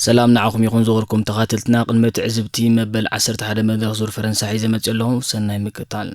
ሰላም ንዓኹም ይኹን ዝኸበርኩም ተኸታተልትና። ቅድሚ ትዕዝብቲ መበል ዓሰርተ ሓደ መድረኽ ዙር ፈረንሳ ሒዘ መፅእ ኣለኹ። ሰናይ ምክታል።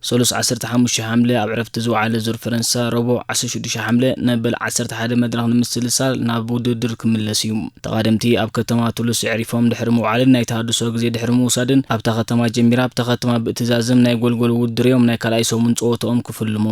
ሰሉስ ዓሰርተ ሓሙሽተ ሓምለ ኣብ ዕረፍቲ ዝወዓለ ዙር ፈረንሳ፣ ረቡዕ ዓሰርተ ሽዱሽተ ሓምለ ንመበል ዓሰርተ ሓደ መድረኽ ንምስልሳል ናብ ውድድር ክምለስ እዩ። ተቓደምቲ ኣብ ከተማ ቱሉስ ኣዕሪፎም ድሕሪ ምውዓልን ናይ ተሃድሶ ግዜ ድሕሪ ምውሳድን፣ ኣብታ ከተማ ጀሚራ ኣብታ ከተማ ብእትዛዝም ናይ ጎልጎል ውድድር እዮም ናይ ካልኣይ ሰሙን ጸወታኦም ክፍልሙ።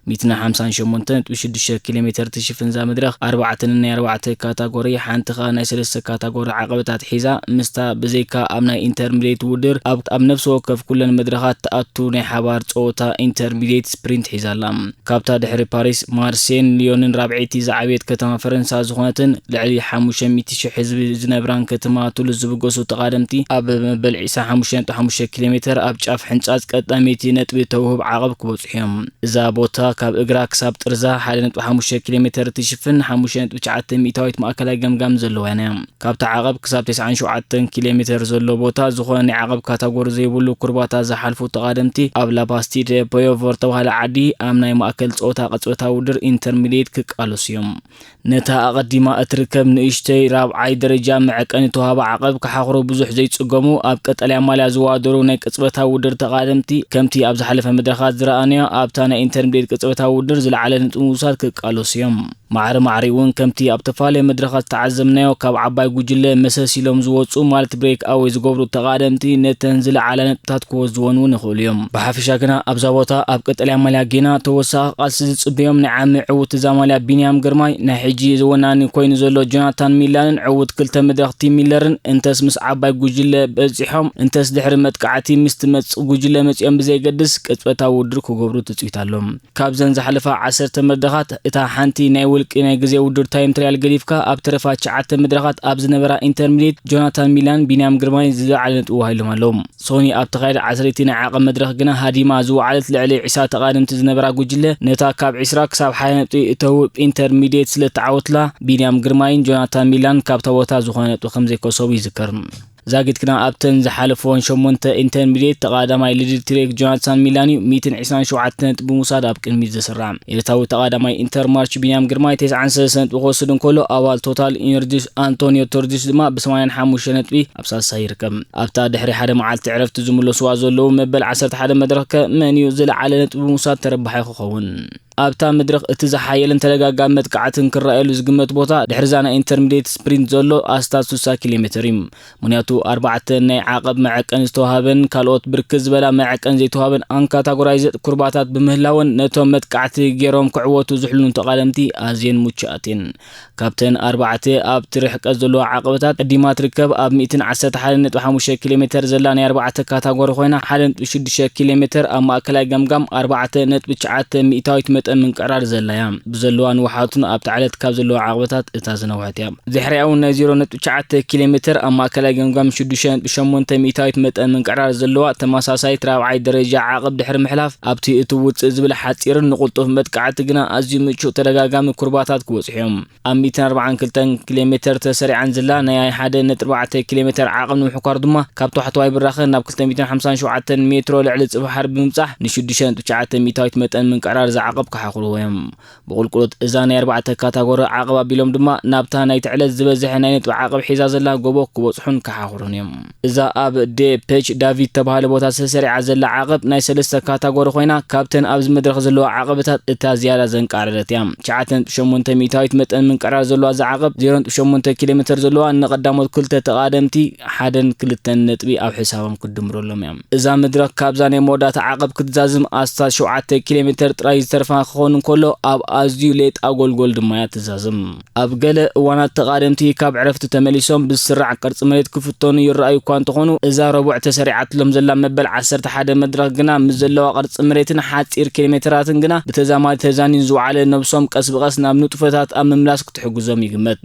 ሚእትን ሓምሳን ሸሞንተን ነጥቢ ሽዱሽተ ኪሎ ሜተር ትሽፍን እዛ መድረኽ፣ ኣርባዕተ ናይ ኣርባዕተ ካታጎሪ፣ ሓንቲ ከኣ ናይ ሰለስተ ካታጎሪ ዓቐብታት ሒዛ፣ ምስታ ብዘይካ ኣብ ናይ ኢንተርሚዲየት ውድድር ኣብ፣ ኣብ ነፍሲ ወከፍ ኩለን መድረኻት ትኣቱ ናይ ሓባር ጸወታ ኢንተርሚዲየት ስፕሪንት ሒዛ ኣላ። ካብታ ድሕሪ ፓሪስ፣ ማርሴን፣ ሊዮንን ራብዐይቲ ዝዓበየት ከተማ ፈረንሳ ዝኾነትን ልዕሊ ሓሙሽተ ሚእቲ ሺሕ ህዝቢ ዝነብራን ከተማ ቱሉዝ ዝብገሱ ተቓደምቲ፣ ኣብ መበል ዕስራን ሓሙሽተን ነጥቢ ሓሙሽተ ኪሎ ሜተር ኣብ ጫፍ ሕንጻጽ ቀዳመይቲ ነጥቢ ተውህብ ዓቐብ ክበጽሑ እዮም። እዛ ቦታ ካብ እግራ ክሳብ ጥርዛ ሓደ ነጥቢ ሓሙሽተ ኪሎ ሜተር እትሽፍን፣ ሓሙሽተ ነጥቢ ትሽዓተ ሚእታዊት ማእከላይ ገምጋም ዘለዋ እያ። ካብታ ዓቐብ ክሳብ ተስዓን ሸውዓተን ኪሎ ሜተር ዘሎ ቦታ፣ ዝኾነ ናይ ዓቐብ ካታጎሪ ዘይብሉ ኩርባታት ዝሓልፉ ተቓደምቲ፣ ኣብ ላባስቲደ ፖዮቮር ተባሃለ ዓዲ ኣብ ናይ ማእከል ጸወታ ቅጽበታዊ ውድድር ኢንተርሚዲየት ክቃለሱ እዮም። ነታ ኣቐዲማ እትርከብ ንእሽተይ ራብዓይ ደረጃ መዐቀኒ ተዋህባ ዓቐብ ክሓኽሩ ብዙሕ ዘይጽገሙ፣ ኣብ ቀጠልያ ማልያ ዝዋደሩ ናይ ቅጽበታዊ ውድድር ተቓደምቲ፣ ከምቲ ኣብ ዝሓለፈ መድረኻት ዝረኣናዮ፣ ኣብታ ናይ ኢንተርሚዲየት ቅጽበታዊ ውድድር ዝለዓለ ነጥቢ ምውሳድ ክቃለሱ እዮም። ማዕረ ማዕሪኡ እውን ከምቲ ኣብ ተፈላለየ መድረኻት ዝተዓዘብናዮ፣ ካብ ዓባይ ጉጅለ መሰስ ኢሎም ዝወጹ፣ ማለት ብሬክ ኣወይ ዝገብሩ ተቓደምቲ፣ ነተን ዝለዓለ ነጥብታት ክወስድወን እውን ይኽእሉ እዮም። ብሓፈሻ ግና ኣብዛ ቦታ ኣብ ቀጠልያ ማልያ ጌና ተወሳኺ ቃልሲ ዝጽበዮም ናይ ዓሚ ዕዉት እዛ ማልያ ቢንያም ግርማይ፣ ናይ ሕጂ ወናኒ ኮይኑ ዘሎ ጆናታን ሚላንን ዕዉት ክልተ መድረኽ ቲም ሚለርን እንተስ ምስ ዓባይ ጉጅለ በጺሖም፣ እንተስ ድሕሪ መጥቃዕቲ ምስ ትመጽእ ጉጅለ መጺኦም ብዘይገድስ ቅጽበታዊ ውድድር ክገብሩ ትጽቢት ኣሎ። ካብዘን ዝሓለፋ ዓሰርተ መድረኻት እታ ሓንቲ ናይ ውልቂ ናይ ግዜ ውድድር ታይም ትራያል ገዲፍካ፣ ኣብ ተረፋ ትሽዓተ መድረኻት ኣብ ዝነበራ ኢንተርሚዲየት ጆናታን ሚላን ቢንያም ግርማይ ዝለዓለ ነጥቢ ዋሂሎም ኣለዉ። ሶኒ ኣብ ተኻየደ ዓሰርይቲ ናይ ዓቐብ መድረኽ ግና ሃዲማ ዝወዓለት ልዕሊ ዕስራ ተቓደምቲ ዝነበራ ጉጅለ፣ ነታ ካብ ዕስራ ክሳብ ሓደ ነጥቢ እተውህብ ኢንተርሚዲየት ስለ እተዓወትላ፣ ቢንያም ግርማይን ጆናታን ሚላን ካብታ ቦታ ዝኾነ ነጥቢ ከም ዘይከሰቡ ይዝከር። ዛጊት ግና ኣብተን ዝሓለፈወን ሸሞንተ ኢንተርሚዲየት ተቓዳማይ ልድል ትሬክ ጆናታን ሚላን እዩ፣ ሚእትን ዕስራን ሸውዓተ ነጥቢ ብምውሳድ ኣብ ቅድሚት ዝስራዕ። ኤርትራዊ ተቓዳማይ ኢንተርማርች ቢንያም ግርማይ ተስዓን ሰለስተን ነጥቢ ክወስድ እንከሎ፣ ኣባል ቶታል ኢነርጂስ ኣንቶኒዮ ቶርዲስ ድማ ብሰማንያን ሓሙሽተ ነጥቢ ኣብ ሳልሳይ ይርከብ። ኣብታ ድሕሪ ሓደ መዓልቲ ዕረፍቲ ዝምለስዋ ዘለዉ መበል ዓሰርተ ሓደ መድረኽ ከ መን እዩ ዝለዓለ ነጥቢ ብምውሳድ ተረባሒ ክኸውን? ኣብታ መድረኽ እቲ ዝሓየለን ተደጋጋሚ መጥቃዕትን ክረኣየሉ ዝግመት ቦታ፣ ድሕሪ እዛ ናይ ኢንተርሚዲየት ስፕሪንት ዘሎ ኣስታት ስሳ ኪሎ ሜተር እዩ። ምኽንያቱ፣ ኣርባዕተ ናይ ዓቐብ መዐቀን ዝተዋህበን ካልኦት ብርክት ዝበላ መዐቀን ዘይተዋህበን ኣንካታጎራይዘድ ኩርባታት ብምህላወን፣ ነቶም መጥቃዕቲ ገይሮም ክዕወቱ ዝሕልኑ ተቓደምቲ ኣዝየን ምቹኣት እየን። ካብተን ኣርባዕተ ኣብቲ ርሕቀት ዘለዋ ዓቐበታት፣ ቀዲማ ትርከብ ኣብ ሚእትን ዓሰርተ ሓደን ነጥቢ ሓሙሽተ ኪሎ ሜተር ዘላ ናይ ኣርባዕተ ካታጎሪ ኮይና፣ ሓደ ነጥቢ ሽዱሽተ ኪሎ ሜተር ኣብ ማእከላይ ገምጋም ኣርባዕተ ነጥቢ ትሽዓተ ሚእታዊት መጠን ምንቅዕራር ዘላ እያ። ብዘለዋ ንውሓቱን ኣብታ ዕለት ካብ ዘለዋ ዓቐበታት እታ ዝነውሐት እያ። ድሕሪኣ እውን ናይ ዜሮ ነጥቢ ትሽዓተ ኪሎ ሜተር ኣብ ማእከላይ ገምጋም ሽዱሽተ ነጥቢ ሸሞንተ ሚእታዊት መጠን ምንቅዕራር ዘለዋ ተመሳሳሊት ራብዓይ ደረጃ ዓቐብ ድሕሪ ምሕላፍ፣ ኣብቲ እቲ ውጽእ ዝብል ሓጺርን ንቕልጡፍ መጥቃዕቲ ግና ኣዝዩ ምቹእ ተደጋጋሚ ኩርባታት ክበጽሑ እዮም። ኣብ ሚእትን ኣርባዓን ክልተን ኪሎ ሜተር ተሰሪዓን ዘላ ናይ ሓደ ነጥቢ ኣርባዕተ ኪሎ ሜተር ዓቐብ ንምሕኳር ድማ፣ ካብ ታሕተዋይ ብራኸ ናብ ክልተ ሚእትን ሓምሳን ሸውዓተን ሜትሮ ልዕሊ ጽፍሓር ብምብጻሕ፣ ንሽዱሽተ ነጥቢ ትሽዓተ ሚእታዊት መጠን ምንቅዕራር እዛ ዓቐብ ክሓኹርዎ እዮም። ብቑልቁሎት እዛ ናይ ኣርባዕተ ካታጎሪ ዓቐብ ኣቢሎም ድማ፣ ናብታ ናይቲ ዕለት ዝበዝሐ ናይ ነጥቢ ዓቐብ ሒዛ ዘላ ጎቦ ክበጽሑን ክሓኹሩን እዮም። እዛ ኣብ ዴ ፔች ዳቪድ ተባሃለ ቦታ ዝተሰሪዓ ዘላ ዓቐብ ናይ ሰለስተ ካታጎሪ ኮይና፣ ካብተን ኣብዚ መድረኽ ዘለዋ ዓቐብታት እታ ዝያዳ ዘንቃረረት እያ። ትሽዓተ ነጥቢ ሸሞንተ ሚእታዊት መጠን ምንቅዕራር ዘለዋ እዛ ዓቐብ፣ ዜሮ ነጥቢ ሸሞንተ ኪሎ ሜተር ዘለዋ፣ ንቐዳሞት ክልተ ተቓደምቲ ሓደን ክልተን ነጥቢ ኣብ ሕሳቦም ክድምረሎም እያ። እዛ መድረኽ ካብዛ ናይ መወዳእታ ዓቐብ ክትዛዝም ኣስታት ሸውዓተ ኪሎ ሜተር ጥራይ ዝተርፋ ክኸውን እንከሎ፣ ኣብ ኣዝዩ ሌጣ ጎልጎል ድማ እያ ትዛዝም። ኣብ ገለ እዋናት ተቓደምቲ ካብ ዕረፍቲ ተመሊሶም ብዝስራዕ ቅርጺ መሬት ክፍተኑ ይረኣዩ እኳ እንተኾኑ፣ እዛ ረቡዕ ተሰሪዓትሎም ዘላ መበል ዓሰርተ ሓደ መድረኽ ግና ምስ ዘለዋ ቅርጺ መሬትን ሓጺር ኪሎ ሜተራትን ግና ብተዛማዲ ተዛንዩ ዝወዓለ ነብሶም ቀስ ብቐስ ናብ ንጡፈታት ኣብ ምምላስ ክትሕግዞም ይግመት።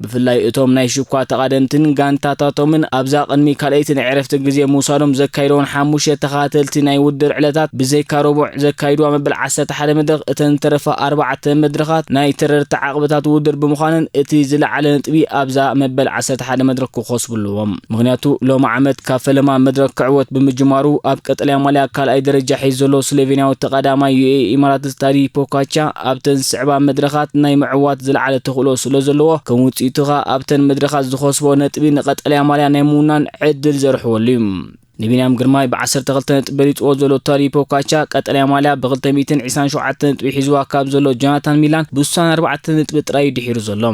ብፍላይ እቶም ናይ ሽኳ ተቓደምትን ጋንታታቶምን ኣብዛ ቅድሚ ካልኣይቲ ናይ ዕረፍቲ ግዜ ምውሳዶም ዘካይደውን ሓሙሽተ ተኸታተልቲ ናይ ውድድር ዕለታት ብዘይካ ረቡዕ ዘካይድዋ መበል ዓሰርተ ሓደ መድረኽ እተን ተረፋ ኣርባዕተ መድረኻት ናይ ተረርቲ ዓቕብታት ውድድር ብምዃነን እቲ ዝለዓለ ነጥቢ ኣብዛ መበል ዓሰርተ ሓደ መድረኽ ክኸስቡ ኣለዎም። ምኽንያቱ ሎም ዓመት ካብ ፈለማ መድረኽ ክዕወት ብምጅማሩ ኣብ ቀጠልያ ማልያ ካልኣይ ደረጃ ሒዙ ዘሎ ስሎቬንያዊ ተቐዳማይ ዩ ኤ ኢማራት ስታዲ ፖካቻ ኣብተን ዝስዕባ መድረኻት ናይ ምዕዋት ዝለዓለ ተኽእሎ ስለ ዘለዎ ከም ውፅኢቱ ኸኣ ኣብተን መድረኻት ዝኸስቦ ነጥቢ ንቀጠልያ ማልያ ናይ ምውናን ዕድል ዘርሕወሉ እዩ። ንቢንያም ግርማይ ብ ዓሰርተ ክልተ ነጥቢ በሊፅዎ ዘሎ ታዲ ፖካቻ ቀጠልያ ማልያ ብ ክልተ ሚእትን ዕስራን ሸውዓተ ነጥቢ ሒዝዋ ካብ ዘሎ ጆናታን ሚላን ብውሳነ ኣርባዕተ ነጥቢ ጥራይ ድሒሩ ዘሎ።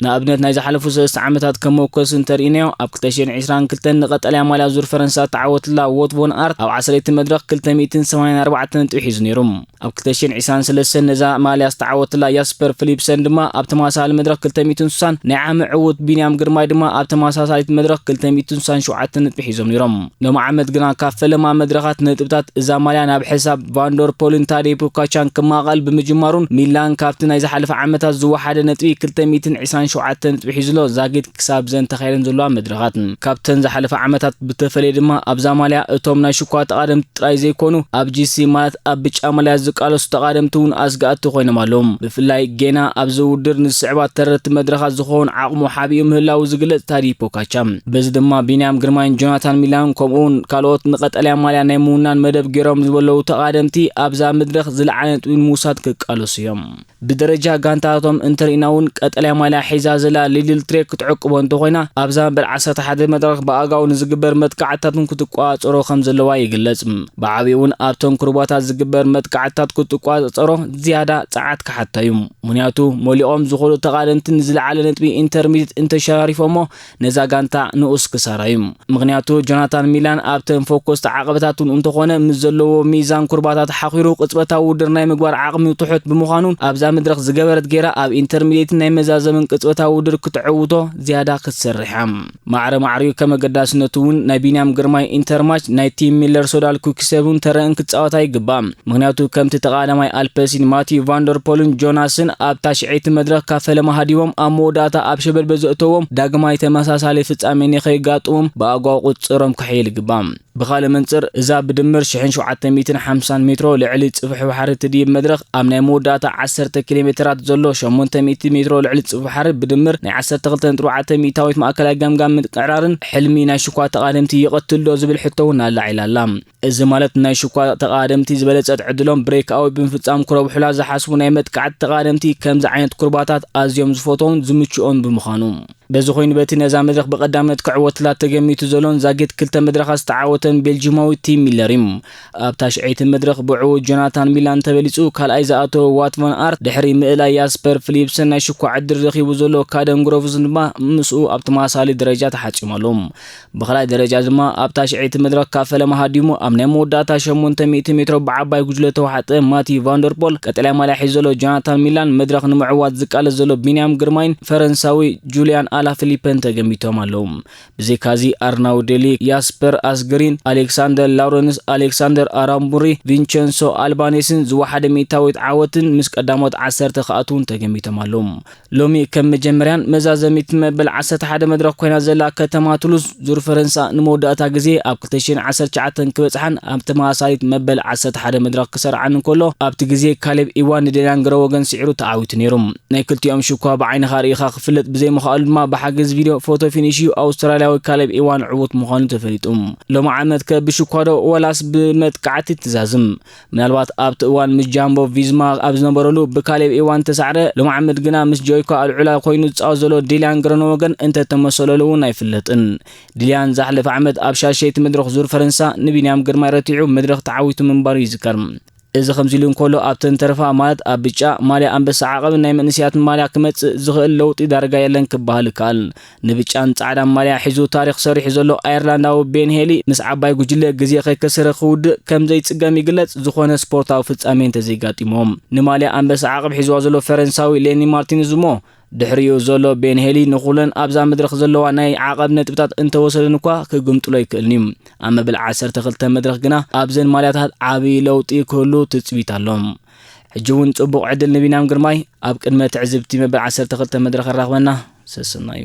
ንኣብነት ናይ ዝሓለፉ ሰለስተ ዓመታት ከም መወከሲ እንተርኢናዮ ኣብ ክልተ ሽሕን ዕስራን ክልተን ንቀጠልያ ማልያ ዙር ፈረንሳ ተዓወትላ ዎት ቮን ኣርት ኣብ ዓሰርተ መድረኽ ክልተ ሚእትን ሰማንያን ኣርባዕተ ነጥቢ ሒዙ ነይሩ። ኣብ ክልተ ሽሕን ዕስራን ሰለስተን ነዛ ማልያ ዝተዓወትላ ያስፐር ፊሊፕሰን ድማ ኣብ ተመሳሳሊ መድረኽ ክልተ ሚእትን ስሳን ናይ ዓሚ ዕዉት ቢንያም ግርማይ ድማ ኣብ ተመሳሳሊት መድረኽ ክልተ ሚእትን ስሳን ሸውዓተ ነጥቢ ሒዞም ነይሮም። ሎም ዓመት ግና ካብ ፈለማ መድረኻት ነጥብታት እዛ ማልያ ናብ ሕሳብ ቫንዶር ፖልን ታዴ ፖካቻን ክማቐል ብምጅማሩን ሚላን ካብቲ ናይ ዝሓለፈ ዓመታት ዝወሓደ ነጥቢ ክልተ ሚእትን ዕስራን ሸውዓተ ነጥቢ ሒዙ ኣሎ። ዛጊት ክሳብ ዘን ተኻይደን ዘለዋ መድረኻት ካብተን ዝሓለፈ ዓመታት ብተፈለየ ድማ ኣብዛ ማልያ እቶም ናይ ሽኳ ተቓደምቲ ጥራይ ዘይኮኑ ኣብ ጂ ሲ ማለት ኣብ ብጫ ማልያ ዝቃለሱ ተቓደምቲ እውን ኣስጋእቲ ኮይኖም ኣለዉ። ብፍላይ ጌና ኣብዚ ውድድር ንዝስዕባ ተረርቲ መድረኻት ዝኸውን ዓቕሙ ሓቢኡ ምህላዉ ዝግለጽ ታዲ ፖካቻ። በዚ ድማ ቢንያም ግርማይን ጆናታን ሚላን ከምኡውን ካልኦት ንቀጠልያ ማልያ ናይ ምውናን መደብ ገይሮም ዝበለዉ ተቓደምቲ ኣብዛ መድረኽ ዝለዓለ ነጥቢ ንምውሳድ ክቃለሱ እዮም። ብደረጃ ጋንታታቶም እንተርኢና እውን ቀጠልያ ማልያ ሒዛ ዘላ ሊድል ትሬክ ክትዕቅቦ እንተኾይና ኣብዛ መበል ዓሰርተ ሓደ መድረኽ ብኣጋኡ ንዝግበር መጥቃዕትታትን ክትቋጸሮ ከም ዘለዋ ይግለጽ። ብዓብዩ እውን ኣብቶም ኩርባታት ዝግበር መጥቃዕትታት ክትቋጸሮ ዝያዳ ጸዓት ክሓታ እዩ። ምኽንያቱ መሊቖም ዝኾዱ ተቓደምቲ ንዝለዓለ ነጥቢ ኢንተርሚዲት እንተሸራሪፎሞ ነዛ ጋንታ ንኡስ ክሳራ እዩ። ምኽንያቱ ጆናታን ሚላን ኣብተን ፎኮስቲ ዓቐበታት እውን እንተኾነ ምስ ዘለዎ ሚዛን ኩርባታት ሓኺሩ ቅጽበታዊ ውድድር ናይ ምግባር ዓቕሚ ትሑት ብምዃኑ ኣብዛ መድረኽ ዝገበረት ጌራ ኣብ ኢንተርሚዲየትን ናይ መዛዘምን ቅጽበታዊ ውድድር ክትዕውቶ ዝያዳ ክትሰርሕ እያ። ማዕረ ማዕሪኡ ከም ኣገዳስነቱ እውን ናይ ቢንያም ግርማይ ኢንተርማች ናይ ቲም ሚለር ሶዳል ኩክሰብ እውን ተረእን ክጻወታ ይግባእ። ምኽንያቱ ከምቲ ተቓዳማይ ኣልፐሲን ማቲዩ ቫንደርፖልን ጆናስን ኣብ ታሽዐይቲ መድረኽ ካብ ፈለማ ሃዲሞም ኣብ መወዳእታ ኣብ ሸበል በዘእተዎም ዳግማይ ተመሳሳሊ ፍጻሜ ንኸይጋጥሞም ብኣጓ ቁጽሮም ክሕይል ይግባእ። ብኻልእ መንጽር እዛ ብድምር ሽሕን ሸውዓተ ሚእትን ሓምሳን ሜትሮ ልዕሊ ጽፍሒ ባሕሪ ትድይብ መድረኽ ኣብ ናይ መወዳእታ ዓሰርተ ኪሎ ሜትራት ዘሎ ሸሞንተ ሚእቲ ሜትሮ ልዕሊ ጽፍሒ ባሕሪ ብድምር ናይ ዓሰርተ ክልተ ነጥቢ ኣርባዕተ ሚእታዊት ማእከላይ ገምጋም ምቅዕራርን ሕልሚ ናይ ሽኳ ተቓደምቲ ይቐትል ዶ ዝብል ሕቶ እውን ኣላዒላ ኣላ። እዚ ማለት ናይ ሽኳ ተቓደምቲ ዝበለጸት ዕድሎም ብሬክ ኣውት ብምፍጻም ክረብሑላ ዝሓስቡ ናይ መጥቃዕቲ ተቓደምቲ ከምዚ ዓይነት ኩርባታት ኣዝዮም ዝፈትዎን ዝምችኦን ብምዃኑ። በዚ ኮይኑ በቲ ነዛ መድረኽ ብቐዳምነት ክዕወትላ ተገሚቱ ዘሎን ዛጊት ክልተ መድረኻት ዝተዓወተን ቤልጂማዊ ቲም ሚለር እዩ። ኣብ ታሽዐይቲ መድረኽ ብዕዉት ጆናታን ሚላን ተበሊጹ ካልኣይ ዝኣተወ ዋት ቫን ኣርት ድሕሪ ምእላይ ያስፐር ፊሊፕሰን ናይ ሽኳ ዕድል ረኺቡ ዘሎ ካደም ግሮቭስ ድማ ምስኡ ኣብ ተመሳሳሊ ደረጃ ተሓጺሙ ኣሎ። ብኻልኣይ ደረጃ ድማ ኣብ ታሽዐይቲ መድረኽ ካብ ፈለማ ሃዲሙ ኣብ ናይ መወዳእታ ሸሞንተ ሚእቲ ሜትሮ ብዓባይ ጉጅለ ተዋሕጠ ማቲ ቫንደርፖል ቀጠልያ ማልያ ሒዙ ዘሎ ጆናታን ሚላን መድረኽ ንምዕዋት ዝቃለስ ዘሎ ቢንያም ግርማይን ፈረንሳዊ ጁልያን ኣላ ፊሊፐን ተገሚቶም ኣለዉ። ብዘይካዚ ኣርናው ዴሊ፣ ያስፐር ኣስግሪን፣ ኣሌክሳንደር ላውረንስ፣ ኣሌክሳንደር ኣራምቡሪ፣ ቪንቸንሶ ኣልባኔስን ዝወሓደ ሚእታዊት ዓወትን ምስ ቀዳሞት ዓሰርተ ክኣትውን ተገሚቶም ኣለዉ። ሎሚ ከም መጀመርያን መዛዘሚት መበል ዓሰርተ ሓደ መድረኽ ኮይና ዘላ ከተማ ቱሉዝ ዙር ፈረንሳ ንመወዳእታ ግዜ ኣብ ክልተ ሽሕን ዓሰርተ ትሽዓተን ክበጽሓን ኣብ ተመሳሳሊት መበል ዓሰርተ ሓደ መድረኽ ክሰርዓን እንከሎ ኣብቲ ግዜ ካሌብ ኢዋን ንዴላን ግረወገን ስዒሩ ተዓዊቱ ነይሩ። ናይ ክልቲኦም ሽኳ ብዓይንኻ ርኢኻ ክፍለጥ ብዘይምኽኣሉ ድማ ብሓገዝ ቪድዮ ፎቶ ፊኒሽ እዩ ኣውስትራልያዊ ካሌብ ኢዋን ዕዉት ምዃኑ ተፈሊጡ። ሎሚ ዓመት ከ ብሽኳዶ ወላስ ብመጥቃዕቲ ትዛዝም? ምናልባት ኣብቲ እዋን ምስ ጃምቦ ቪዝማ ኣብ ዝነበረሉ ብካሌብ ኢዋን ተሳዕረ፣ ሎሚ ዓመት ግና ምስ ጆይኮ ኣልዑላ ኮይኑ ዝጻወት ዘሎ ዲልያን ግረኖ ወገን እንተተመሰለሉ እውን ኣይፍለጥን። ዲልያን ዝሓለፈ ዓመት ኣብ ሻሸይቲ መድረኽ ዙር ፈረንሳ ንቢንያም ግርማይ ረቲዑ መድረኽ ተዓዊቱ ምንባሩ ይዝከር። እዚ ከምዚ ኢሉ እንከሎ ኣብተን ተረፋ ማለት ኣብ ብጫ ማልያ ኣንበሳ ዓቐብን ናይ መንእሰያትን ማልያ ክመጽእ ዝኽእል ለውጢ ዳርጋ የለን ክበሃል ይከኣል። ንብጫን ጻዕዳን ማልያ ሒዙ ታሪኽ ሰሪሑ ዘሎ ኣየርላንዳዊ ቤን ሄሊ ምስ ዓባይ ጉጅለ ግዜ ከይከሰረ ክውድእ ከም ዘይጽገም ይግለጽ፣ ዝኾነ ስፖርታዊ ፍጻሜ እንተዘይጋጢሞም። ንማልያ ኣንበሳ ዓቐብ ሒዝዋ ዘሎ ፈረንሳዊ ሌኒ ማርቲንዝ እሞ ድሕሪኡ ዘሎ ቤን ሄሊ ንኹለን ኣብዛ መድረኽ ዘለዋ ናይ ዓቐብ ነጥብታት እንተወሰደን እኳ ክግምጥሎ ኣይክእልን እዩ። ኣብ መበል ዓሰርተ ክልተ መድረኽ ግና ኣብዘን ማልያታት ዓቢ ለውጢ ክህሉ ትጽቢት ኣሎ። ሕጂ እውን ጽቡቕ ዕድል ንቢንያም ግርማይ። ኣብ ቅድመ ትዕዝብቲ መበል ዓሰርተ ክልተ መድረኽ ኣራኽበና። ሰሰናዩ።